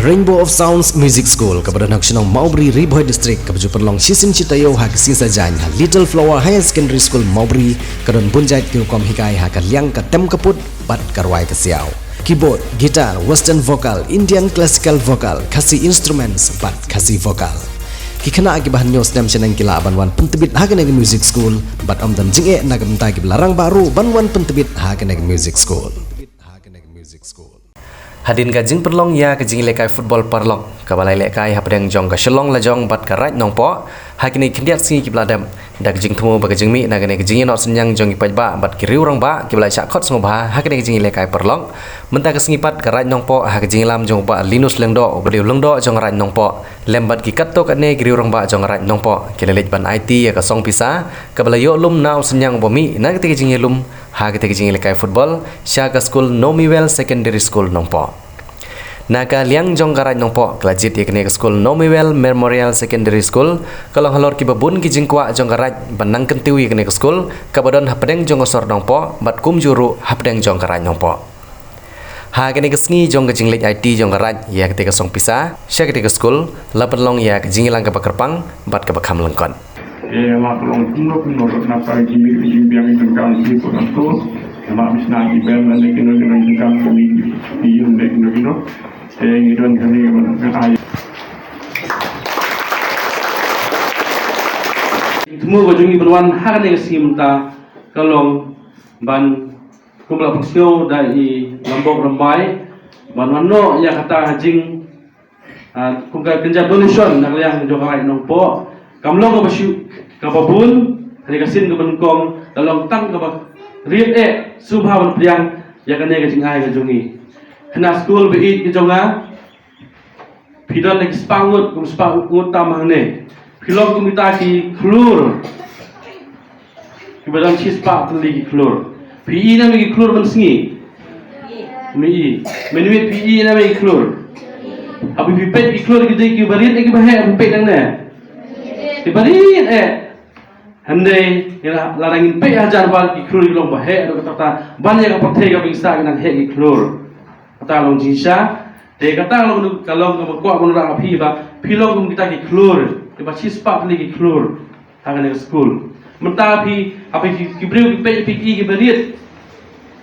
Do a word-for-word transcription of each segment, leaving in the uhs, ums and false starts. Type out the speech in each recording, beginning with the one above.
Rainbow of Sounds Music School, kaba don ha ka shnong Mawbri, Ri Bhoi District, kaba ju pynlong shisien shi taïew ha ka sngi Saitjaiñ ha Little Flower Higher Secondary School Mawbri, ka don bun jait ki rukom hikai ha ka liang ka tem ka put bad ka rwai ka siaw. Keyboard, guitar, western vocal, Indian classical vocal, Khasi instruments bad Khasi vocal. Ki khynnah kiba hynñiew snem shaneng ki lah ban wan pyntbit ha kane ka music school bad ym don jingeh na ka bynta kiba la rangbah ruh ban wan pyntbit ha kane ka music school. Hadien ka jingpynlong ïa ka jingïalehkai football paralok kaba la ïalehkai hapdeng jong ka Shillong Lajong bad ka Raid Nongpoh ha kine ki khyndiat sngi kiba la dep, da ka jingthmu bad ka jingmih na kane ka jingïaroh synñiang jong ki paidbah bad ki riew rangbah kiba la shah khot sngewbha ha kane ka jingïalehkai paralok. Mynta ka sngi pat ka Raid Nongpoh ha ka jingïalam jong u Bah Linus Lyngdoh uba dei u Lyngdoh jong ka Raid Nongpoh lem bad ki katto katne ki riew rangbah jong ka Raid Nongpoh ki la leit ban aiti ïa ka song pisa kaba la ïoh lum na u synñiang uba mih na katei ka jingïalum ha katei ka jingïalehkai football sha ka skul Nomiwell Secondary School Nongpoh. Na ka liang jong ka Raid Nongpoh, ka la jied ïa kane ka skul Nomiwell Memorial Secondary School ka long halor kiba bun ki jingkwah jong ka Raid ban nang kyntiew ïa kane ka skul kaba don hapdeng jong ka sor Nongpoh bad kumjuh ruh hapdeng jong ka Raid Nongpoh. Ha kane ka sngi jong ka jingleit aiti jong ka Raid ïa katei ka song pisa sha katei ka skul, la pynlong ïa ka jingïalang kaba kyrpang bad kaba kham lyngkot. Te ma ka long kumno kumno ruh na ka jingmih jingbiang jong ka shnong Nongpoh. Te ma bishna ki band lane kino kino jong ka kmie ki ïing lane kino kino. Te ngi don kane ban ai. Thmu ka jong ngi ban wan ha kane ka sngi mynta ka long ban, kumba la pynsngew da i Lambok Rymbai, ban wan noh ïa kata ka jing, ah, kum ka kynja donation na ka liang jong ka Raid Nongpoh. Kam long kaba shu, kaba bun, hynrei ka sien kaba nyngkong ka long tang kaba rit eh sngewbha ban pdiang ïa kane ka jingai ka jong ngi. Khynnah skul ba ïeit ka jong nga, phi don da ki spah ngut, kum spah ngut tam hangne. Phi long kum kita ki khlur kiba don shispah tylli ki khlur. Phi ïohi ne em ki khlur mynsngi? Phi ïohi. Mynmiet phi ïohi ne em ki khlur? Haba phi peit ki khlur ki dei kiba rit ne kiba heh, phi peit nangne? Kiba rit eh. Hynrei lada ngin peit hajar bar ki khlur ki long ba heh ruh, kata ban ïa ka pyrthei kaba ngi sah ki nang heh ki khlur. Kata long jingshisha. Te kata ka long, ka long kaba kwah ban rah ïa phi ba phi long kum kita ki khlur kiba shispah tylli ki khlur ha kane ka skul. Mynta phi, haba ki, ki briew ki peit ïa phi ki ïohi kiba rit,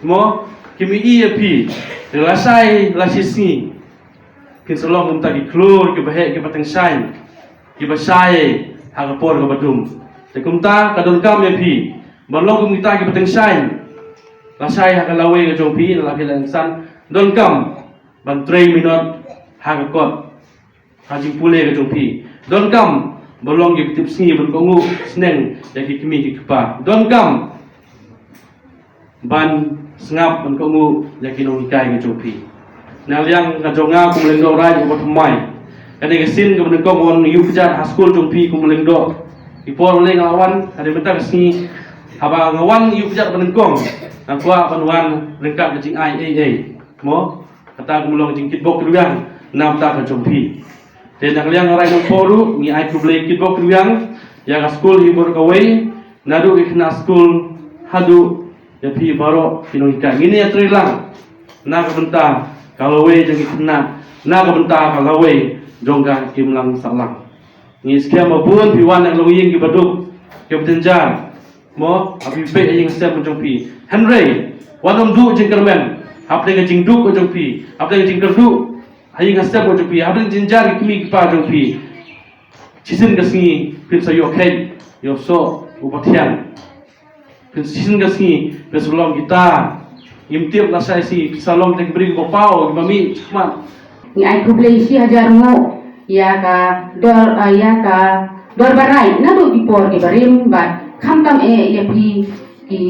mo, kim ïohi ïa phi. Te lashai lashisngi phin sa long kum kita ki khlur kiba heh, kiba tyngshaiñ, kiba shai ha ka por kaba dum. Te kumta ka donkam ïa phi ban long kum kita kiba tyngshaiñ. Lashai ha ka lawei ka jong phi, lada phi la insan, donkam ban trei minot ha ka kot, ha jingpule ka jong phi. Donkam ban long kiba tipsngi, ban kohnguh sneng ïa ki kmie ki kpa. Donkam ban sngap, ban kohnguh ïa ki nonghikai ka jong phi. Na liang ka jong nga kum u Lyngdoh Raid uba thymmai, kane ka sien kaba nyngkong nga wan ïuh kjat ha skul jong phi kum u Lyngdoh. Ki por lei nga la wan, hynrei mynta ka sngi haba nga wan ïuh kjat ba nyngkong, nga kwah ban wan ryngkat ka jingai ei ei, mo. Kata ka long jingkitbok kit rwiang na bynta ka jong phi. Te na ka liang ka Raid Nongpoh ruh ngi ai khublei kitbok kit rwiang ïa ka skul hi baroh kawei, naduh ki khynnah skul haduh ïa phi baroh ki nonghikai. Ngin ïa trei lang na ka bynta ka lawei jong ki khynnah, na ka bynta ka lawei jong ka imlang sahlang. Ngi skhem ba bun phi wan na ka longïing kiba duk, kiba jynjar, mo, ha phi peit ha ïing ha sem ka jong phi. Hynrei wat nym duh jingkyrmen hapdeng ka jingduk ka jong phi, hapdeng ka jingkyrduh ha ïing ha sem ka jong phi, hapdeng jingjar ki kmie ki kpa jong phi. Shisien ka sngi phin sa ïoh kheit ïoh soh u Pathian. Phin, shisien ka sngi phin sa long kita. Ngim tip, lashai sngi phin sa long kita ki briew kiba paw, kiba mih shakhmat. Ngi ai khublei shi hajar nguh ïa ka dor, ah, ïa ka dorbar Raid naduh ki por kiba rim bad khamtam eh ïa phi ki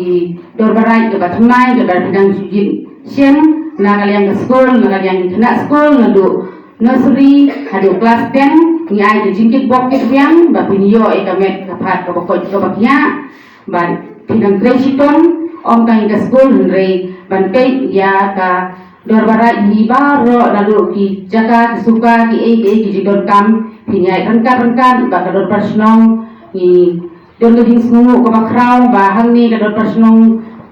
dorbar Raid kiba thymmai, kiba phi dang shu jied shen na ka liang ka skul, na ka liang ki khynnah skul naduh nursery haduh klas ten. Ngi ai ka jingkitbok kit rwiang ba phin ïoh ïa ka met ka phad kaba koit kaba khiah. Bad phi dang trei shitom, ym tang ïa ka skul hynrei ban peit ïa ka dorbar Raid hi baroh, naduh ki jaka, ki suka, kiei kiei ki jingdonkam, phin ïaid ryngkat ryngkat bad ka dorbar shnong. Ngi don ka jingsngewnguh kaba khraw ba hangne ka dorbar shnong,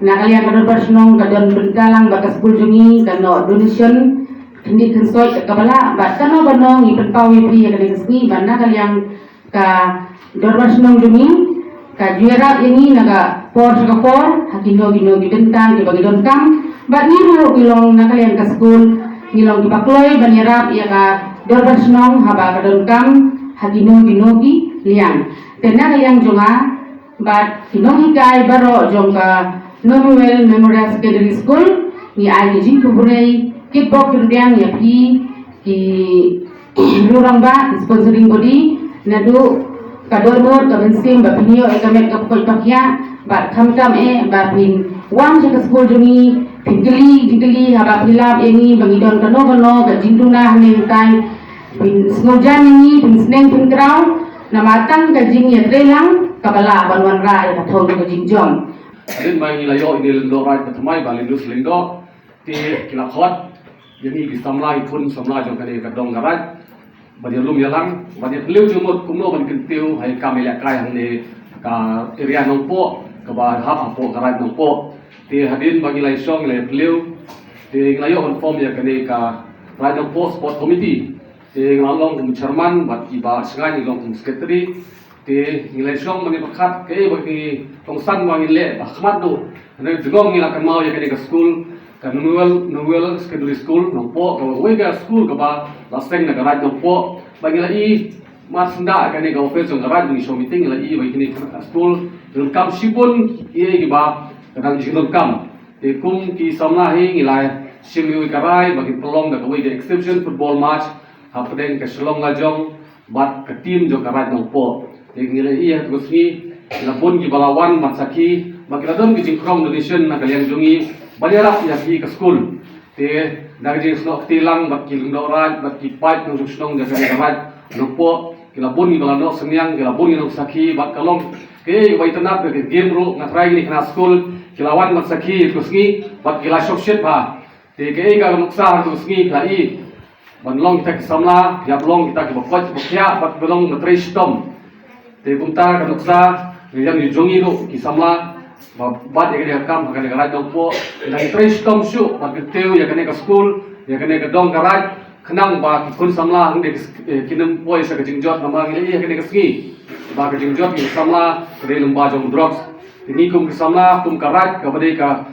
na ka liang ka dorbar shnong ka don bynta lang bad ka skul jong ngi, ka noh donation Khyndiat khynsoit kaba lah bad kano kano ngi pynpaw ïa phi ïa kane ka sngi bad na ka liang ka Dorbar Shnong jong ngi ka ju ïarap ïa ngi na ka por sha ka por ha kino kino ki bynta kiba ngi donkam. Bad ngi ruh ngi long na ka liang ka skul ngi long kiba kloi ban ïarap ïa ka Dorbar Shnong haba ka donkam ha kino kino ki liang. Te na ka liang jong nga bad ki nonghikai baroh jong ka Nomuel Memorial Secondary School ngi ai ki jingkhublei kit bok kit rbiang ïa phi ki rangbah, ki sponsoring body, naduh ka dohnud ka mynsiem ba phin ïoh ïa ka met ka pukot ka khiah bad khamtam eh ba phin wan sha ka skul jong ngi phin kylli jingkylli haba phi lap ïa ngi ba ngi don kano kano ka jingduna hangne hangtai. Phin sngewjan ïa ngi, phin sneng phin kraw, namar tang ka jingïatreilang kaba lah ban wanrah ïa ka thong ka jingjom. Hadien ba ngi la ïoh ïa ine i Lyngdoh Raid ba thymmai Bah Lyndus Lyngdoh, te ki la khot ïa ngi ki samla, ki khun samla jong kane ka dong ka raid ban ïalum ïalang, ban ïakynlew jingmut kumno ban kyntiew ha i kam i lehkai hangne ka area Nongpoh kaba hap hapoh ka Raid Nongpoh. Te hadien ba ngi la ïashong, ngi la ïakynlew, te ngi la ïoh ban form ïa kane ka Raid Nongpoh Sport Committee. Te nga la long kum chairman bad i Bah Shngain i long kum secretary. Te ngi la ïashong ban ïa pyrkhat kaei ba ki kongsan ba ngin leh ba khmat duh. Hynrei jong ngi la kynmaw ïa kane ka skul, ka Nomuel, Nomuel Secondary School Nongpoh, kaba kawei ka skul kaba la seng na ka Raid Nongpoh. Ba ngi la i mar syndah kane ka office jong ka Raid, ngi shong meeting, ngi la i ba kine ka skul ki donkam shibun ïa kiba ka dang jingdonkam. Te kum ki samla hi ngi la shim ïa ka rai ba kin pynlong da kawei ka exhibition football match hapdeng ka Shillong Lajong bad ka team jong ka Raid Nongpoh. Te ngi la ïohi ha katu ka sngi ki la bun kiba la wan ban sakhi ba ki la don ki jingkhrong donation na ka liang jong ngi ban ïarap ïa phi ka skul. Te da ka jingsnoh kti lang bad ki lyngdoh raid bad ki paid nongshong shnong jong ka Raid Nongpoh, ki la bun kiba la noh synñiang, ki la bun ki nongsakhi bad ka long kaei ba itynnad. Ka game ruh nga trai ngi kane ka skul ki la wan ban sakhi ha katu ka sngi bad ki la shongshit bha. Te kaei ka nuksa ha katu ka sngi ka i ban long kita ki samla, ki hap long kita kiba koit kiba khiah bad kiba long ba trei shitom. Te kumta ka nuksa ngi ïa ngi jong ngi ruh ki samla ba bat ïa kane ka kam ha kane ka Raid Nongpoh, ngi trei shitom shuh ban kyntiew ïa kane ka skul, ïa kane ka dong ka raid, khnang ba ki khun samla hangne ki, eh, kin ym poi sha ka jingjot namar ngi la ïohi ha kane ka sngi ba ka jingjot ki samla ka dei lyngba jong drugs. Te ngi kum ki samla, kum ka raid kaba dei ka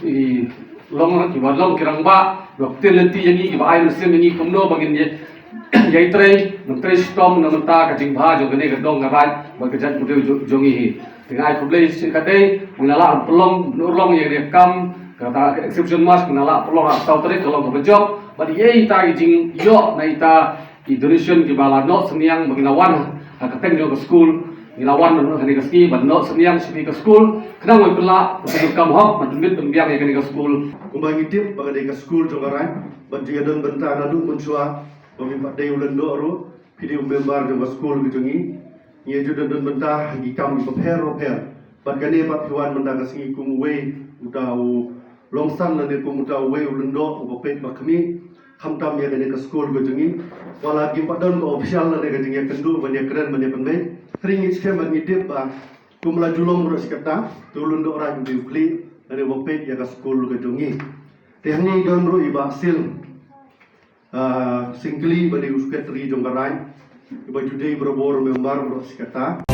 i long, kiba long ki rangbah, kiba pynlynti ïa ngi, kiba ai mynsiem ïa ngi kumno ba ngin ïa, ïa trei, ngin trei shitom na mynta ka jingbha jong kane ka dong ka raid bad ka jaitbynriew jong, jong ngi hi. Te nga ai khublei shi katdei, ngin la lah pynlong, pynurlong ïa kane ka kam, kata ka exhibition match, ngin la lah pynlong ha saw tarik, ka long kaba jop, bad ïa ita i jingïoh na ita i donation kiba la noh synñiang ba ngi la wan ha ka teng jong ka skul, ngi la wan ha kane ka sngi ban noh synñiang sha ka skul, khnang ba pynlah, pyndonkam hok, ban pynbit pynbiang ïa kane ka skul. Kumba ngi tip ba ka dei ka skul jong ka raid, ban ju ïadon bynta naduh mynshuwa, ba phi pat dei u lyngdoh ruh, phi dei u member jong ka skul ka jong ngi. Ngi ju don don bynta ha ki kam kiba pher ba pher. Bad kane pat phi wan mynta ka sngi kum uwei uta u longsan lane kum uta uwei u lyngdoh uba peit ba khmih. Khamtam ïa kane ka skul ka jong ngi. Wat la kim pat don ka official lane ka jingïakynduh ban ïakren ban ïapynbeit. Hynrei ngi skhem bad ngi tip ba kum la ju long baroh shi katta, te u lyngdoh raid u dei u khlieh lane uba peit ïa ka skul ka jong ngi. Te hangne don ruh i Bah Sil, ah, Syngkli ba dei u secretary jong ka raid, iba ju dei barabor member baroh shi katta.